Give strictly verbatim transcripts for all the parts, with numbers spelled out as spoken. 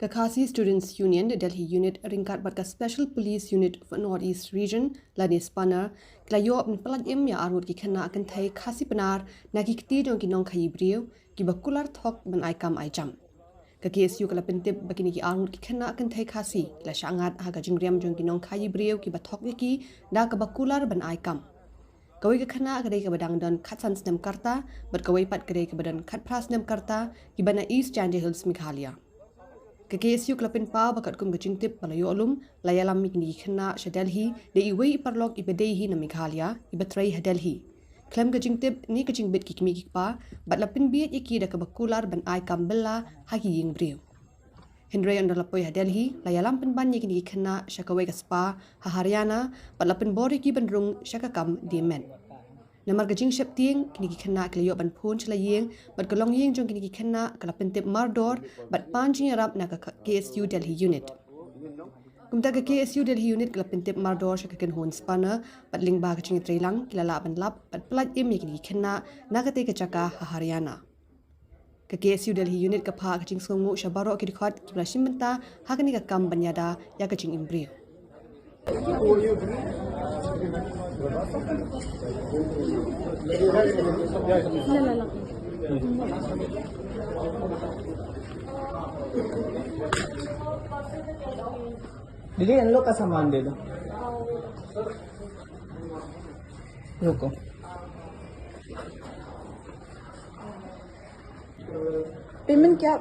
Ka Khasi Students Union Delhi Unit ryngkat bad ka Special Police Unit for North East Region lane SPUNR ki la ïoh ban pyllait im ïa arngut ki khynnah kynthei Khasi Pnar na ki kti jong ki nongkhaïi briew kiba kular thok ban ai kam ai jam. Ka K S U ka la pyntip ba kine ki arngut ki khynnah kynthei Khasi ki la shah ngat ha ka jingriam jong ki nongkhaïi briew kiba thok ïa ki da kaba kular ban ai kam. Kawei ka khynnah ka dei kaba dang don khatsan snem ka rta bad kawei pat ka dei kaba don khatphra snem ka rta kiba na East Jaintia Hills, Meghalaya. Ka K S U ka la pynpaw ba katkum ka jingtip ba la ïoh lum, la ïalam ïa kine ki khynnah sha Delhi da iwei i paralok iba dei hi na Meghalaya iba trei ha Delhi. Khlem ka jingtip ne ka jingbit ki kmie ki kpa bad la pynbieit ïa ki da kaba kular ban ai kam bylla ha ki ïing briew. Hynrei ynda la poi ha Delhi, la ïalam pynban ïa kine ki khynnah sha kawei ka spa ha Haryana bad la pynbor ïa ki ban rung sha ka kam die met. Namar ka jingsheptieng, kine ki khynnah ki la ïoh ban phone sha la ïing bad ka longïing jong kine ki khynnah ka la pyntip mardor bad pan jingïarap na ka K S U Delhi Unit. Kumta ka K S U Delhi Unit ka la pyntip mardor sha ka kynhun SPUNR bad lyngba ka jingïatreilang ki la lah ban lap bad pyllait im ïa kine ki khynnah na katei ka jaka ha Haryana. Ka K S U Delhi Unit ka phah ka jingsngewnguh sha baroh ki dkhot kiba la shim bynta ha kane ka kam ban ïada ïa ka jingim briew. दीदी, इन लोग का सामान दे दो। रुको। पेमेंट क्या,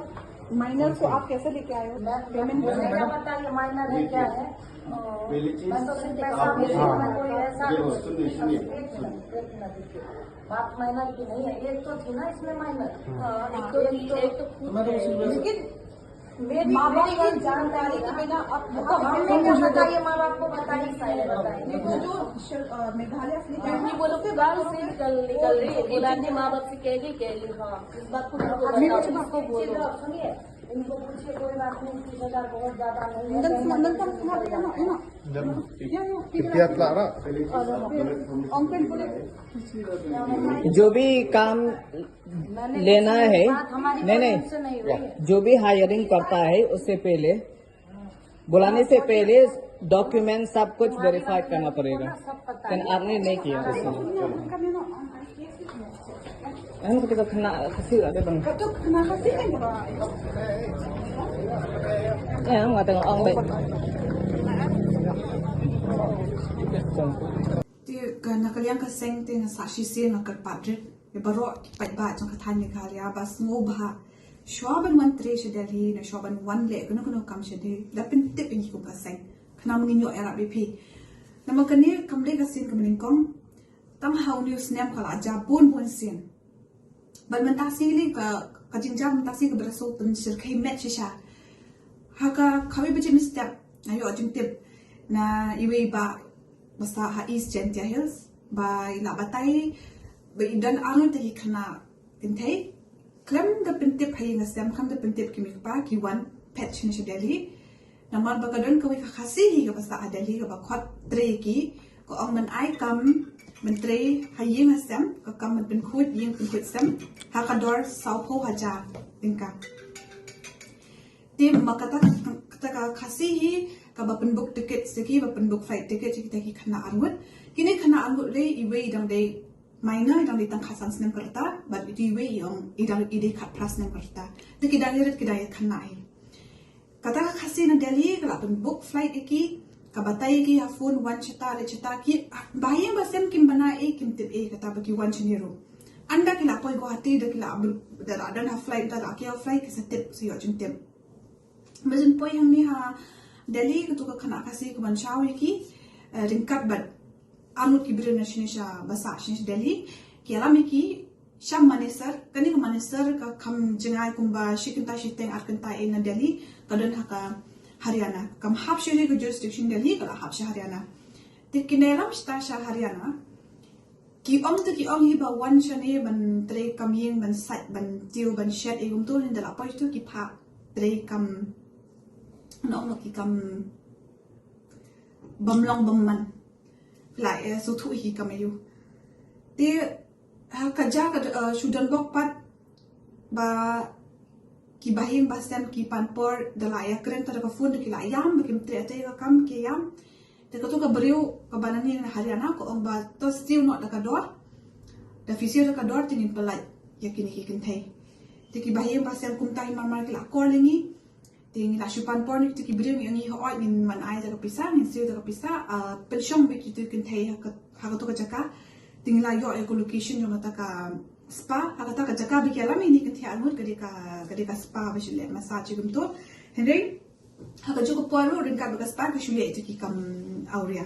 माइनर को आप कैसे लेके आए हो? पेमेंट क्या है? बताइए, माइनर है, क्या है? पहली चीज, मैं तो सिर्फ पैसा हाँ। भेजना, कोई ऐसा ये लो, सुनिए, सुनिए, एक मिनट, सुनिए। एक मिनट, रुकिए। बात माइनर की नहीं है, एक तो थी ना इसमें माइनर। हाँ, एक तो थी, एक तो खुद है। लेकिन मेरी माँ बाप की जानकारी के बिना आप तो हमने क्या बताइए, माँ बाप को बताइए, सारे बताइए। देखो, जो श-, अ, मेघालय से लेकर ये बोलो कि बाहर से निकल, निकल रही है, बोला कि माँ बाप से कह ली, कह ली, हाँ, इस बात को बोलो, बताओ, इसको बोलो। सुनिए, इनको पूछिए, कोई बात नहीं, तीस हजार बहुत ज्यादा नहीं है। नंदन, नंदन, तुम तुम्हारे यहाँ, है ना? या, या, पिटिया क्लारा। अंकल बोले। जो भी काम लेना है, नहीं, नहीं, जो भी हायरिंग करता है, उससे पहले, बुलाने से पहले डॉक्यूमेंट सब कुछ वेरीफाई करना पड़ेगा। लेकिन आपने नहीं किया। Em kata ka khynnah Khasi la dei bang. Em kata ka ong dei. Te ka na ka liang ka seng te nga sa shisien nga kyrpad rit ïa baroh ki paidbah jong ka thaiñ Meghalaya ba sngewbha shuwa ban wan trei sha Delhi, na shuwa ban wan leh kano kano kam sha Delhi, da pyntip ïa ngi kum ka seng. Khnang ba ngin ïoh ïarap ïa phi. Namar kane kam dei ka sien kaba nyngkong. Tang ha une u snem ka la jia bun bun sien. Bad mynta sien ka, ka jingjia mynta sien kaba da shu pynshyrkhei met shisha. Ha ka kawei baje mynstep nga ïoh jingtip na iwei i bah ba sah ha East Jaintia Hills ba i la batai ba i don arngut ki khynnah kynthei. Khlem da pyntip ha ïing ha sem, khlem da pyntip ki mei ki pa, ki wan phet shane sha Delhi. Namar ba ka don kawei ka Khasi hi kaba sah ha Delhi kaba khot trei ki, ka ong ban ai kam ban trei ha ïing ha sem, ka kam ban pynkhuid ïing pynkhuid sem ha ka dor sawphew hajar tyngka. Te ma kata, kata ka Khasi hi kaba pynbook ticket sha ki, ba pynbook flight ticket sha kita ki khynnah arngut. Kine khynnah arngut lei, iwei i dang dei minor, i dang dei tang khatsan snem ka rta, bad ito iwei i ong i dang, i dei khatphra snem ka rta. Te ki dang ïarit, ki dang ïakhynnah hi. Kata ka Khasi na Delhi ka la pynbook flight ïa ki, ka batai ïa ki ha phone, wan shata, leit shata, ki ba ïing ba sem kim bana ei, kim tip ei kata ba ki wan shane ruh. Ynda ki la poi Guwahati, da ki la, da la don ha flight, da la kiew flight, ki sa tip, sa ïoh jingtip. Ba jin poi hangne ha Delhi, katu ka khynnah Khasi ka ban shaw ïa ki, eh, ryngkat bad arngut ki briew na shane sha, ba sah shane sha Delhi, ki ïalam ïa ki sha Manesar. Kane ka Manesar ka kham jngai kumba shi kynta shiteng ar kynta ei na Delhi, ka don ha ka Haryana. Kam hap shuh ïa ka jurisdiction Delhi, ka la hap sha Haryana. Te ki neh ram shata sha Haryana. Ki ong te ki ong hi ba wan shane ban trei kam ïing, ban sait, ban tiew, ban shet, ei kumto, hynda la poi tu ki phah trei kam, noh noh ki kam bym long bym man. La, eh, sngewthuh hi kam aïu. Te ha ka jaka, eh, shu don bok pat ba Ki bahaïing bahasem ki pan por da la ïakren da ka phone da ki la ïam ba kim treh ïa ka kam ki ïam. Te kato ka briew kaba nangne na Haryana ka ong ba to still not da ka dor. Da physio da ka dor te ngin pynlait ïa kine ki kynthei. Te ki bahaïing bahasem kumta hi mar mar ki la call ïa ngi. Te ngi la shu pan por na kito ki briew, ngi ong ïa ki hooid ngin wan ai da ka pisa, ngin siew da ka pisa, pynshong beit kito ki kynthei ha kato ka jaka. Te ngi la ïoh ïa ka location jong kata ka spa, ha kata ka jaka ba ki ïalam ïa kine ki kynthei arngut ka dei ka, ka dei ka spa ba shu leh massage kumto. Hynrei ha kajuh ka por ruh ryngkat bad ka spa ki shu leh ïa kito ki kam awria.